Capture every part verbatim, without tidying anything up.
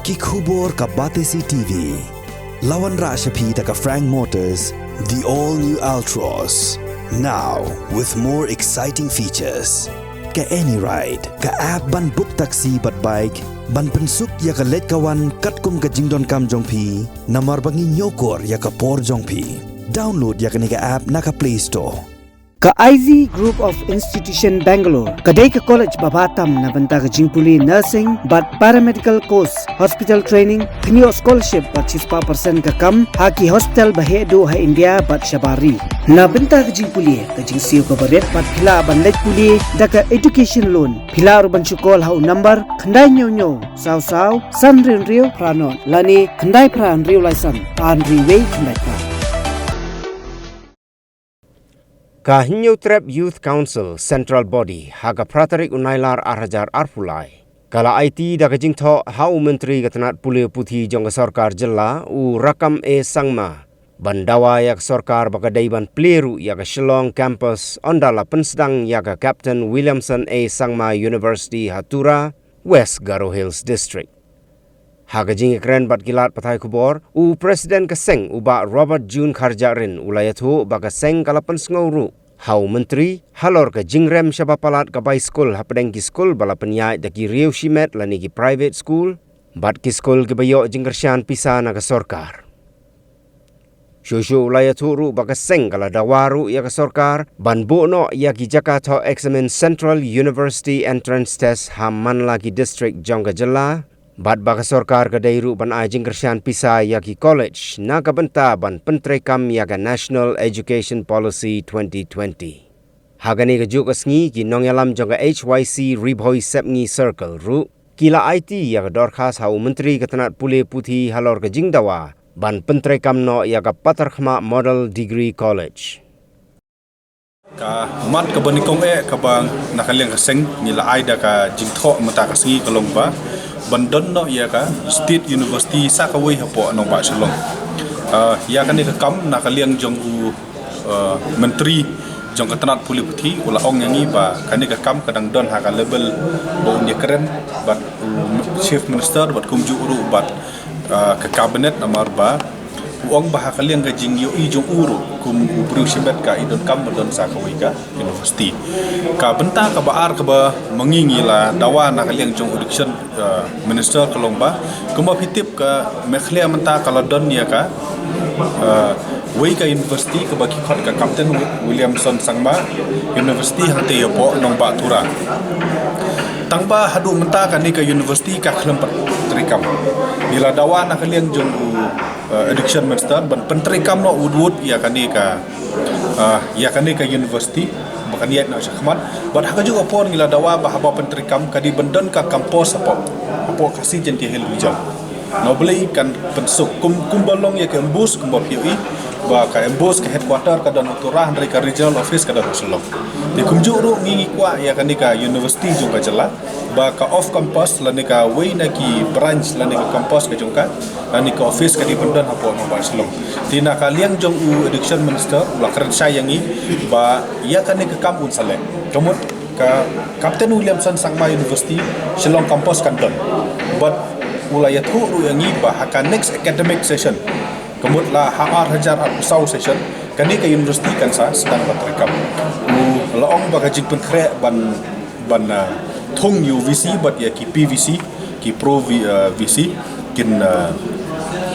Ki khubor ka Batesi T V. La wanrah sha phi da ka Frank Motors, the all new Altroz. Now with more exciting features. Ka AnyRide, ka app ban book taxi bad bike, ban pynsuk ïa ka leit ka wan katkum ka jingdonkam jong phi, namar ba ngi ñiewkor ïa ka por jong phi. Download ïa kane ka app na ka Play Store. Ka I Z Group of Institution Bangalore ka dei ka college ba bha tam na bynta ka jingpule nursing bad paramedical course, hospital training, pynïoh scholarship bad shispah percent ka kam ha ki hospital ba heh duh ha India bad shabar ri. Na bynta ka jingpule, ka jingsiew kaba rit bad phi lah ban leit pule da ka education loan. Phi lah ruh ban shu call ha u number khyndai hynñiew hynñiew saw saw san hynriew hynriew phra nod lane khyndai phra hynriew lai san ar hynriew wei khyndai phra. Ka Hynñiewtrep Youth Council Central Body ha ka phra tarik u Nailar ar hajar arphew lai ka la aiti da ka jingthoh ha u Myntri ka tnat pule puthi jong ka sorkar jylla u Rakkam A Sangma ban dawa ïa ka sorkar ba ka dei ban plie ruh ïa ka Shillong campus ynda la pynsdang ïa ka Captain Williamson A Sangma University ha Tura, West Garo Hills District. Ha ka jingïakren bad ki lad pathai khubor, u President ka seng u Bah Robert June Kharjahrin u la ïathuh ba ka seng ka la pynsngew ruh ha u Myntri halor ka jingrem shaba palat ka bai skul hapdeng ki skul ba la pynïaid da ki riew shimet lane ki private school bad ki skul kiba ïoh jingkyrshan pisa na ka sorkar. Shuh shuh u la ïathuh ruh ba ka seng ka la dawa ruh ïa ka sorkar ban buh noh ïa ki jaka thoh eksamin Central University Entrance Test ha man la ki district jong ka jylla, bad ba ka sorkar ka dei ruh ban ai jingkyrshan pisa ïa ki college na ka bynta ban pyntreikam ïa ka National Education Policy twenty twenty. Ha kane kajuh ka sngi, ki nongïalam jong ka H Y C Ri Bhoi Sepngi Circle ruh ki la aiti ïa ka dorkhas ha u Myntri ka tnat pule puthi halor ka jingdawa ban pyntreikam noh ïa ka Patharkhmah Model Degree College. Ka mat kaba nyngkong eh kaba na ka liang ka seng ngi la ai da ka jingthoh mynta ka sngi ka long ba ban don noh ïa ka State University sa kawei hapoh nongbah Shillong. Ah, ïa kane ka kam na ka liang jong u, ah, Myntri jong ka tnat pule puthi u la ong ïa ngi ba kane ka kam ka dang don ha ka level ba un ïakren bad u Chief Minister bad kumjuh ruh bad, ah, ka Cabinet namar ba u ong ba ha ka liang ka jingïohi jong u ruh kum u briew shimet ka i donkam ba don sa kawei ka university. Ka bynta kaba ar kaba ma ngi ngi la dawa na ka liang jong u Education, ah, Minister ka long ba kumba phi tip ka Meghalaya mynta ka la don ïa ka, ah, wei ka university kaba ki khot ka Captain Wi-, Williamson Sangma University hangtei hapoh nongbah Tura. Tang ba haduh mynta kane ka university ka khlem pat treikam. Ngi la dawa na ka liang jong u, ah, Education Minister ban pyntreikam noh wut wut ïa kane ka, ah, ïa kane ka university ba kan ïaid noh shakhmat. Bad ha kajuh ka por ngi la dawa ba haba pyntreikam ka dei ban don ka campus hapoh, hapoh Khasi Jaintia Hills Region. Na balei kan pynsuk kum, kumba long ïa ka MBOSE kumba phi ïohi ba ka MBOSE ka headquarter ka don ha Tura hynrei ka regional office ka don ha Shillong. Te kumjuh ruh ngi ngi kwah ïa kane ka university jong ka jylla ba ka off campus lane kawei na ki branch lane ka campus ka jong ka lane ka office ka dei ban don hapoh nongbah Shillong. Te na ka liang jong u Education Minister u la kren shai ïa ngi ba ïa kane ka kam un sa leh. Ka mut ka Captain Williamson Sangma University Shillong campus kan don. Bad u la ïathuh ruh ïa ngi ba ha ka next academic session, ka mut la ha ar hajar arphew saw session, kane ka university kan sa sdang ban treikam. U la ong ba ka jingpynkhreh ban, ban, ah, thung ïa u VC bad ïa ki PVC, ki pro V-, ah, VC, kin, ah,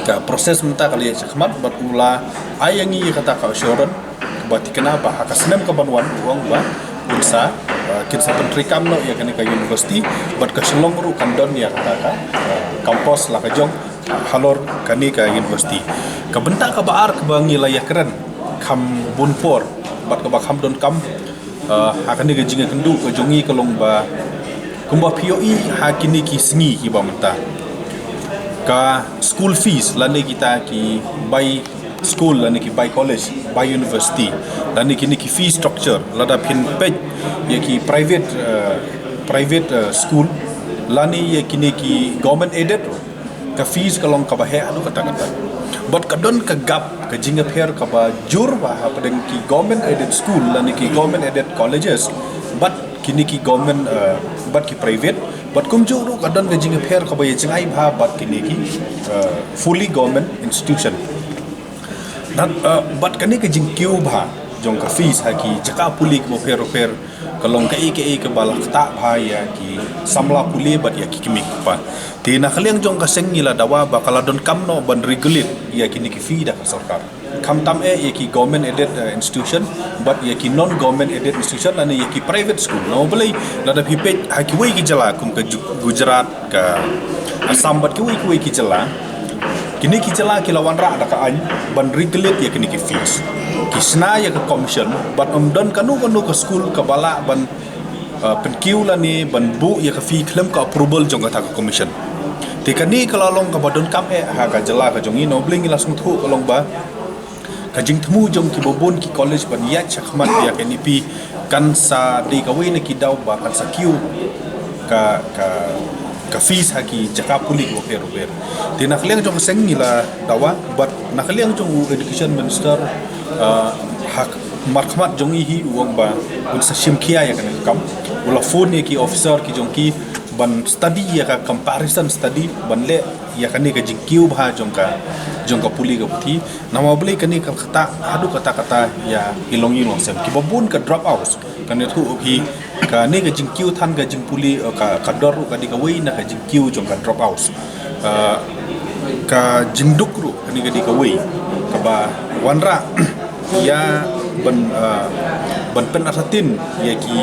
ka process mynta ka la ïaid shakhmat bad u la ai ïa ngi ïa kata ka assurance ba thikna ba ha ka snem ka ban wan u ong ba un sa, ah, kin sa pyntreikam noh ïa kane ka university bad ka Shillong ruh kan don ïa kata ka, ah, campus la ka jong halor kane ka university. Ka bynta kaba ar kaba ngi la ïakren kham bun por bad kaba kham donkam, ah, ha kane ka jingïakynduh ka jong ngi ka long ba kumba phi ïohi ha kine ki sngi kiba mynta, ka school fees lane kita ki bai school lane ki bai college, bai university, lane kine ki fee structure lada phin peit ïa ki private, ah, private, ah, school lane ïa kine ki government aided, ka fees ka long kaba heh haduh katta katta. Bad ka don ka gap, ka jingïapher kaba jur ba hapdeng ki government aided school lane ki government aided colleges bad kine ki government, eh, bad ki private, Bad kumjuh ruh ka don ka jingïapher kaba ïa jngai bha bad kine ki, uh, fully government institution. Bad kane ka jingkiew bha jong ka fees ha ki jaka pule kiba pher pher ka long kaei kaei kaba la ktah bha ïa ki samla pule bad ïa ki kmie ki kpa. Te na ka liang jong ka seng ngi la dawa ba ka la donkam noh ban regulate ïa kine ki fee da ka sorkar. Khamtam eh ïa ki government aided, uh, institution bad ïa ki non government aided institution lane ïa ki private school. Namar balei, lada phi peit ha kiwei ki jylla kum ka Ju-, Gujarat, ka Assam bad kiwei kiwei ki jylla, kine ki jylla ki la wanrah da ka aiñ ban regulate ïa kine ki fees. Ki shna ïa ka commission bad ym don kano kano ka school kaba lah ban, uh, pynkiew lane ban buh ïa ka fee khlem ka approval jong kata ka commission. Te kane ka la long kaba donkam eh ha ka jylla ka jong ngi. Namar balei, ngi la sngewthuh ka long ba ka jingthmu jong kiba bun ki college ban ïaid shakhmat ïa ka NEP kan sa dei kawei na ki daw ba kan sa kiew ka, ka, ka fees ha ki jaka pule kiba pher bapher. Te na ka liang jong ka seng ngi la dawa bad na ka liang jong u education minister, uh, ha markhmat jong i hi u ong ba un sa shim khia ïa kane ka kam. U la phone ïa ki officer ki jong ki ban study ïa ka comparison study ban leh ïa kane ka jingkiew bha jong ka, jong ka pule ka puthi. Namar balei, kane ka ktah haduh katta katta ïa ki longïing longsem. Kiba bun ka drop out. Kan ïathuh hi kane ka jingkiew than ka jingpule, eh, ka, ka dor ruh ka dei kawei na ka jingkiew jong ka drop out. Eh, ka jingduk ruh kane ka dei kawei kaba wanrah ïa ban, eh, ban pynartatien ïa ki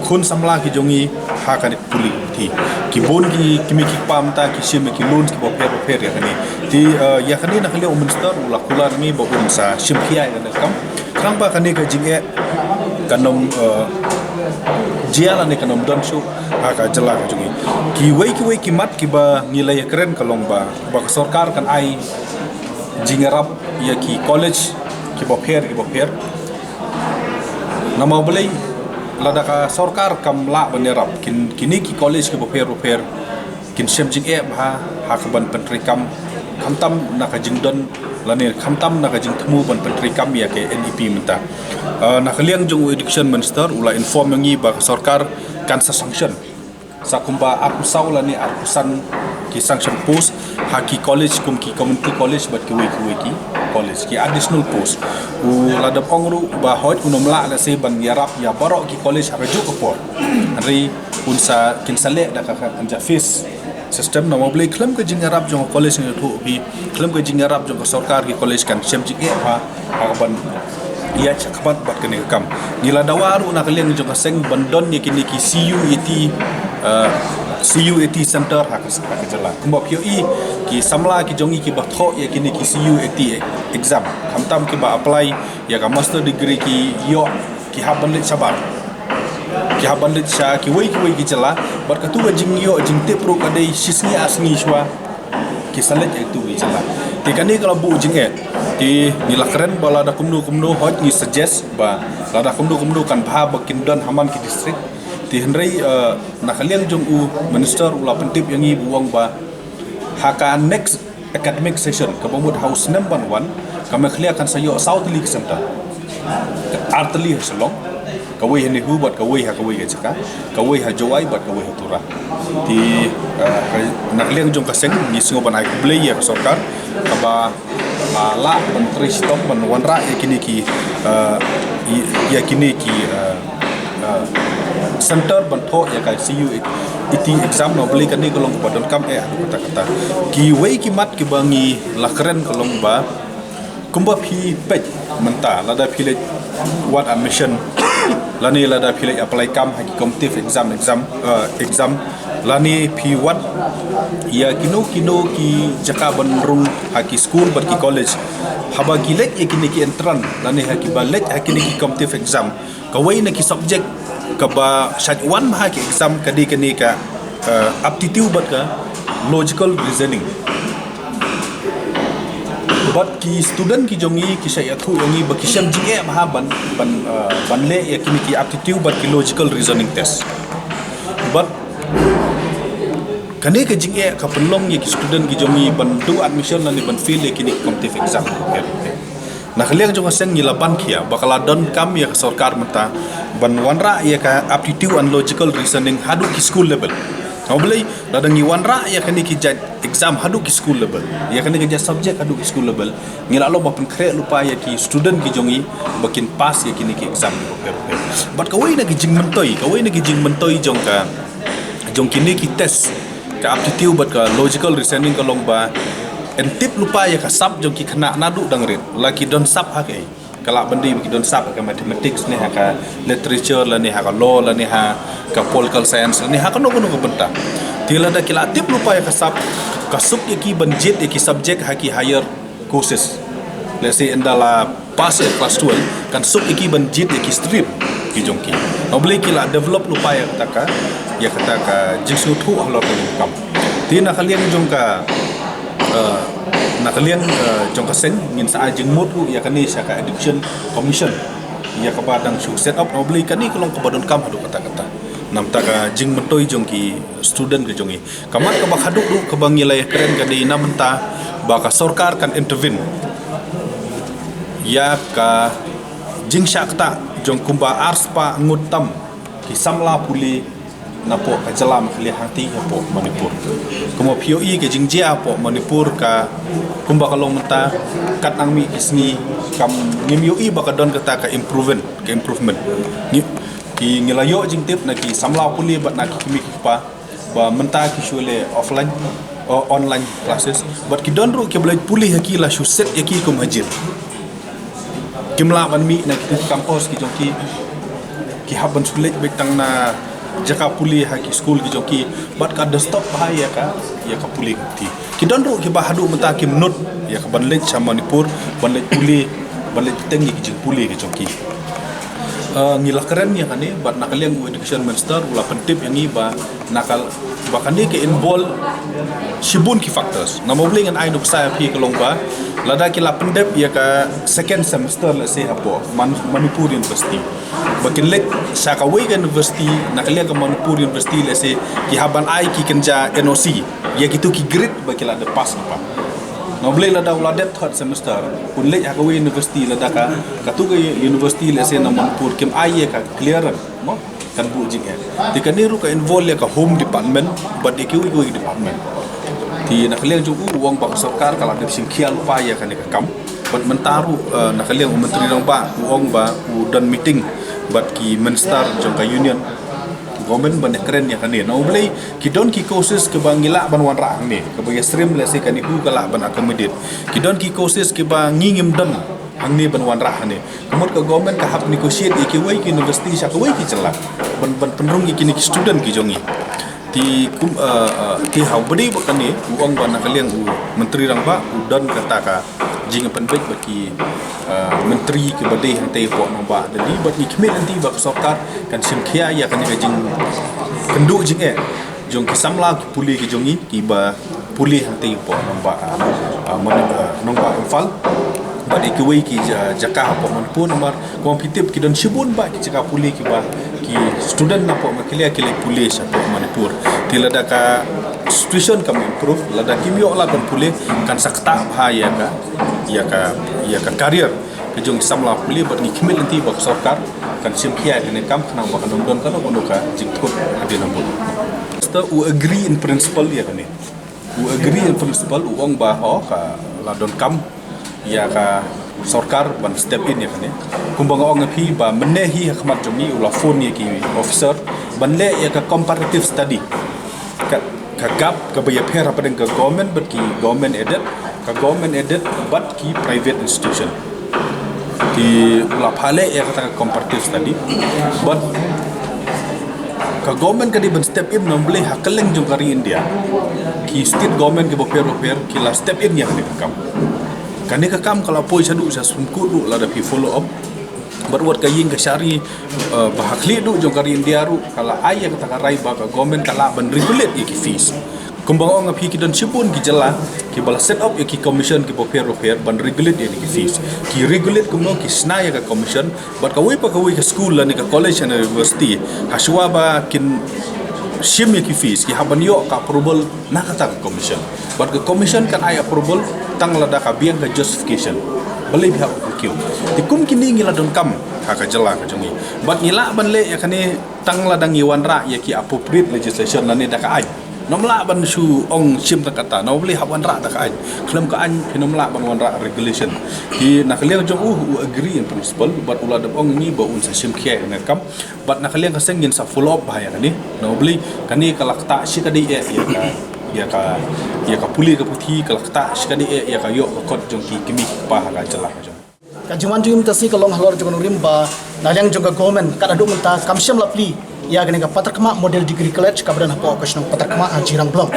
khun samla ki jong ngi ha kane pule puthi. Ki bun ki kmie ki kpa mynta ki shim ïa ki loans kiba pher bapher ïa kane. Te, eh, ïa kane na ka liang u minister u la kular ngi ba un sa shim khia ïa kane ka kam. Khnang ba kane ka jingeh kan ym, eh, jia lane kan ym don shuh ha ka jylla ka jong ngi. Kiwei kiwei ki mat kiba ngi la ïakren ka long ba, ba ka sorkar kan ai jingïarap ïa ki college kiba pher kiba pher. Namar balei, lada ka sorkar kam lah ban ïarap, kin, kine ki college kiba pher bapher kin shem jingeh bha ha ka ban pyntreikam, khamtam na ka jingdon lane khamtam na ka jingthmu ban pyntreikam ïa ka NEP mynta. Ah, na ka liang jong u education minister u la inform ïa ngi ba ka sorkar kan sa sanction sa kumba arphew saw lane arphew san ki sanction post ha ki college kum ki community college bad kiwei kiwei ki college, ki additional post. U la dep ong ruh ba hooid un ym lah lehse ban ïarap ïa baroh ki college ha kajuh ka por. Hynrei un sa, kin sa leh da ka, ka, ka fees system. Namar balei, khlem ka jingïarap jong ka college ngi ïathuh hi, khlem ka jingïarap jong ka sorkar ki college kan shem jingeh bha ha ka ban ïaid shakhmat bad kane ka kam. Ngi la dawa ruh na ka liang jong ka seng ban don ïa kine ki CUET, eh, CUET center ha ka, ha ka jylla. Kumba phi ïohi ki samla ki jong ngi kiba thoh ïa kine ki CUET exam, khamtam kiba apply ïa ka master degree ki ïoh, ki hap ban leit shabar. Ki hap ban leit sha kiwei kiwei ki jylla bad katu ka jingïoh jingtip ruh ka dei shisngi arsngi shuwa ki sa leit ïa katu ka jylla. Te kane ka la buh jingeh. Te ngi la kren ba lada kumno kumno, hooid ngi suggest ba lada kumno kumno kan bha ba kin don ha man ki district. Te hynrei, eh, na ka liang jong u minister u la pyntip ïa ngi ba u ong ba ha ka next academic session kaba mut ha u snem ban wan, ka Meghalaya kan sa ïoh saw tylli ki center. Ar tylli ha Shillong, kawei ha NEHU bad kawei ha kawei ka jaka, kawei ha Jowai bad kawei ha Tura. Te, eh, na ka liang jong ka seng ngi sngew ban ai khublei ïa ka sorkar kaba, ah, lah ban trei shitom ban wanrah ïa kine ki, eh, ïa kine ki, eh, eh, center ban thoh ïa ka CUET exam. Namar balei, kane ka long kaba donkam eh haduh katta katta. Kiwei ki mat kiba ngi la kren ka long ba kumba phi peit mynta, lada phi leit wad admission lane lada phi leit apply kam ha ki competitive exam, exam, eh, exam, lane phi wad ïa kino kino ki jaka ban rung ha ki school bad ki college, haba ki leit ïa kine ki entrance lane ha kiba leit ha kine ki competitive exam, kawei na ki subject kaba shait wan bha ha ki exam ka dei kane ka, eh, aptitude bad ka logical reasoning. Bad ki student ki jong ngi ki shait ïathuh ïa ngi ba ki shem jingeh bha ban, ban, eh, ban leh ïa kine ki aptitude bad ki logical reasoning test. Bad kane ka jingeh ka pynlong ïa ki student ki jong ngi ban duh admission lane ban fail ïa kine ki competitive exam. Na ka liang jong ka seng ngi la ban khia ba ka la donkam ïa ka sorkar mynta ban wanrah ïa ka aptitude and logical reasoning haduh ki school level. Haba lei lada ngi wanrah ïa kane ki jait exam haduh ki school level, ïa kane ki jait subject haduh ki school level, ngi la long ba pynkhreh lypa ïa ki student ki jong ngi ba kin pass ïa kine ki exam ki bapher bapher. Bad kawei na ki jingmyntoi, kawei na ki jingmyntoi jong ka, jong kine ki test, ka aptitude bad ka logical reasoning ka long ba yn tip lypa ïa ka sap jong ki khynnah naduh dang rit, la ki don sap ha kaei. Ka lah ban dei ba ki don sap ha ka mathematics ne ha ka literature lane ha ka law lane ha ka political science lane ha kano kano ka bynta. Te lada ki la tip lypa ïa ka sap, ka suk ïa ki ban jied ïa ki subject ha ki higher courses. Let's say ynda la pass ïa class twelve, kan suk ïa ki ban jied ïa ki stream ki jong ki. Haba lei ki la develop lypa ïa kata ka, ïa kata ka jingsngewthuh halor ka jingkam. Te na ka liang jong ka, eh, na ka liang, eh, jong ka seng ngin sa ai jingmut ruh ïa kane sha ka Education Commission, ïa kaba dang shu set up. Haba lei kane ka long kaba donkam haduh katta katta. Namar ka jingmyntoi jong ki student ki jong ngi. Ka mat kaba khatduh ruh kaba ngi la ïakren ka dei na bynta ba ka sorkar kan intervene ïa ka jingshah ktah jong kumba arspah ngut tam ki samla pule napoh ka jylla Meghalaya hangtei hapoh Manipur. Kumba phi ïohi ka jingjia hapoh Manipur ka kumba ka long mynta, katba nang mih ki sngi kam ngim ïohi ba ka don kata ka improvement, ka improvement. Ngi, ki ngi la ïoh jingtip na ki samla pule bad na ki kmie ki kpa ba mynta ki shu leh offline, o, online classes. Bad ki don ruh kiba leit pule ha ki la shu set ïa ki kum haji. Kim lah ban mih na ki campus ki jong ki. Ki hap ban shu leit beit tang na jaka pule ha ki school ki jong ki. Bad ka disturb bha ïa ka, ïa ka pule ka pyrthei. Ki don ruh kiba haduh mynta kim nud ïa ka ban leit sha Manipur, ban leit pule, ban leit teng ïa ki jingpule ki jong ki. Eh, ngi la kren ïa kane bad na ka liang u Education Minister u la pyntip ïa ngi ba na ka, ba kane ka involve shibun ki factors. Namar balei ngan ai nuksa ïa phi ka long ba lada ki la pyndep ïa ka second semester, let's say, hapoh Man-, Manipur University, ba kin leit sha kawei ka university, na ka liang ka Manipur University, let's say, ki hap ban ai ki kynja N O C ïa kito ki grade ba ki la dep pass lypa. Namar balei lada u la dep third semester un leit ha kawei university, lada ka, kato ka university, let's say, na Manipur kim ai ïa ka clearance, mo, kan buh jingeh. Te kane ruh ka involve ïa ka Home Department bad ïa kiwei kiwei department. Te na ka liang jong u, u ong ba ka sorkar ka la dep shim khia lypa ïa kane ka kam. Bad mynta ruh, eh, na ka liang u Myntri Rangbah u ong ba u don meeting bad ki minister jong ka Union Government ban ïakren ïa kane. Namar balei, ki don ki courses kiba ngi lah ban wanrah hangne, kaba ïasyriem, let's say, ka NEHU ka lah ban accommodate. Ki don ki courses kiba ngi ngim don hangne ban wanrah hangne. Ka mut ka government ka hap negotiate ïa kiwei ki university sha kawei ki jylla ban, ban pynrung ïa kine ki student ki jong ngi. Te kum, eh, eh, te haba dei bad kane, u ong ba na ka liang u Myntri Rangbah u don kata ka jingpynbeit bad ki, eh, myntri kiba dei hangtei hapoh nongbah Delhi, bad ngi khmih lynti ba ka sorkar kan shim khia ïa kane ka jingkynduh jingeh jong ki samla ki pule ki jong ngi kiba pule hangtei hapoh nongbah, ah, ah, Mani-, ah, nongbah Imphal bad ïa kiwei ki ja-, jaka hapoh Manipur. Namar kumba phi tip, ki don shibun bha ki jaka pule kiba ki student napoh Meghalaya ki leit pule shapoh Manipur. Te lada ka situation kam improve, lada kim ïoh lad ban pule, kan sa ktah bha ïa ka, ïa ka, ïa ka career ka jong ki samla pule. Bad ngi khmih lynti ba ka sorkar kan shim khia ïa kane ka kam khnang ba kan ym don kano kano ka jingthut hadien nabud. Minister u agree in principle ïa kane. U agree in principle, u ong ba ho ka la donkam ïa ka sorkar ban step in ïa kane. Kumba nga ong ïa phi ba mynne hi ha khmat jong ngi u la phone ïa ki officer ban leh ïa ka comparative study. Ka, ka gap kaba ïapher hapdeng ka government bad ki government aided, ka government aided bad ki private institution. Te u la phah leh ïa kata ka comparative study. Bad ka government ka dei ban step in, namar balei, ha kylleng jong ka ri India ki state government kiba pher ba pher ki la step in ïa kane ka kam. Kane ka kam ka la poi shaduh sha Supreme Court ruh lada phi follow up. Bad wat ka ïing kashari, eh, ba ha khlieh duh jong ka ri India ruh ka la ai ïa kata ka rai ba ka government ka lah ban regulate ïa ki fees. Kumba nga ong ïa phi, ki don shibun ki jylla kiba la set up ïa ki commission kiba pher ba pher ban regulate ïa ki fees. Ki regulate kumno? Ki shna ïa ka commission bad kawei pa kawei ka school lane ka college lane university, hashwa ba kin shim ïa ki fees, ki hap ban ïoh ka approval na kata ka commission. Bad ka commission kan ai approval tang lada ka biang ka justification. Balei phi hap kiew? Te kum kine ngi la donkam ha ka jylla ka jong ngi. Bad ngi lah ban leh ïa kane tang lada ngi wanrah ïa ki appropriate legislation lane da ka aiñ. Ngim lah ban shu ong shim tang katta. Namar balei? Hap wanrah da ka aiñ. Khlem ka aiñ phin ym lah ban wanrah regulation. Te na ka liang jong u, u agree in principle, bad u la dep ong ngi ba un sa shim khia ïa kane ka kam. Bad na ka liang ka seng ngin sa follow up bha ïa kane. Namar balei? Kane ka la ktah shikatdei eh ïa ka, ïa ka, ïa ka pule ka puthi, ka la ktah shikatdei eh ïa ka ïoh ka kot jong ki kmie ki kpa ha ka jylla ka jong. Ka jingwan jong ngi mynta shi ka long halor jong ka nongrim ba na liang jong ka government, kat haduh mynta kam shym la plie ïa kane ka Patharkhmah Model Degree College kaba don hapoh ka shnong Patharkhmah ha Jirang Block.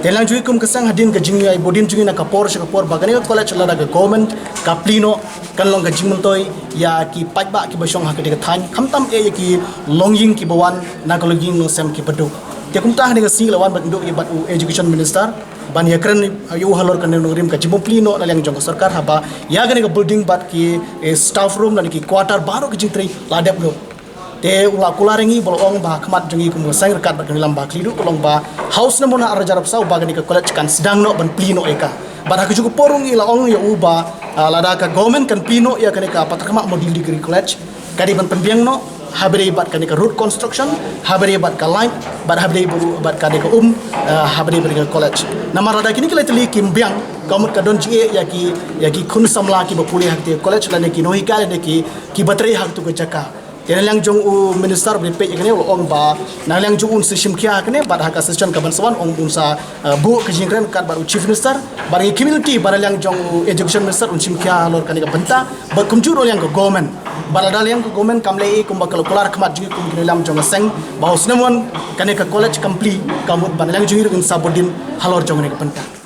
Te na liang jong ngi kum ka seng, hadien ka jingïaibudien jong ngi na ka por sha ka por, ba kane ka college lada ka government ka plie noh, kan long ka jingmyntoi ïa ki paidbah kiba shong ha katei ka thaiñ, khamtam eh ïa ki longïing kiba wan na ka longïing longsem kiba duk. Te kumta ha kane ka sngi la wan ban ïakynduh ïa bad u Education Minister ban ïakren ïa u halor kane ka nongrim ka jingbym plie noh na liang jong ka sorkar, haba ïa kane ka building bad ki, eh, staff room lane ki quarter baroh ki jingtrei la dep lut. Te u la kular ïa ngi, ba la ong ba ha khmat jong ngi kum ka seng ryngkat bad ka nongïalam ba khlieh duh, ka long ba ha u snem ar hajar arphew saw ba kane ka college kan sdang noh ban plie noh ïa ka. Bad ha kajuh ka por ruh ngi la ong ïa u ba, ah, lada ka government kan plie noh ïa kane ka Patharkhmah Model Degree College, ka dei ban pynbiang noh ha ba dei bad kane ka road construction, ha ba dei bad ka light, bad ha ba dei bad kane ka um, ah, ha ba dei bad ka college. Namar lada kine ki lai tylli kim biang, ka mut ka don jingeh ïa ki, ïa ki khun samla kiba pule ha katei ka college lane ki nonghikai lane ki, kiba trei ha katei ka jaka. Te na liang jong u minister ba peit ïa kane u la ong ba na liang jong u un sa shim khia ha kane, bad ha ka session kaban sa wan ong un sa, eh, buh ka jingkren ryngkat bad u chief minister, bad ngi kyrmen te ba na liang jong u education minister un shim khia halor kane ka bynta, bad kumjuh ruh na liang ka government. Bad lada liang ka government kam leh kumba ka la kular ha khmat jong ngi kum ki nongïalam jong ka seng, ba ha u snem un kane ka college kan plie, ka mut ba na liang jong ngi ruh ngin sa bud dien halor jong kane ka bynta.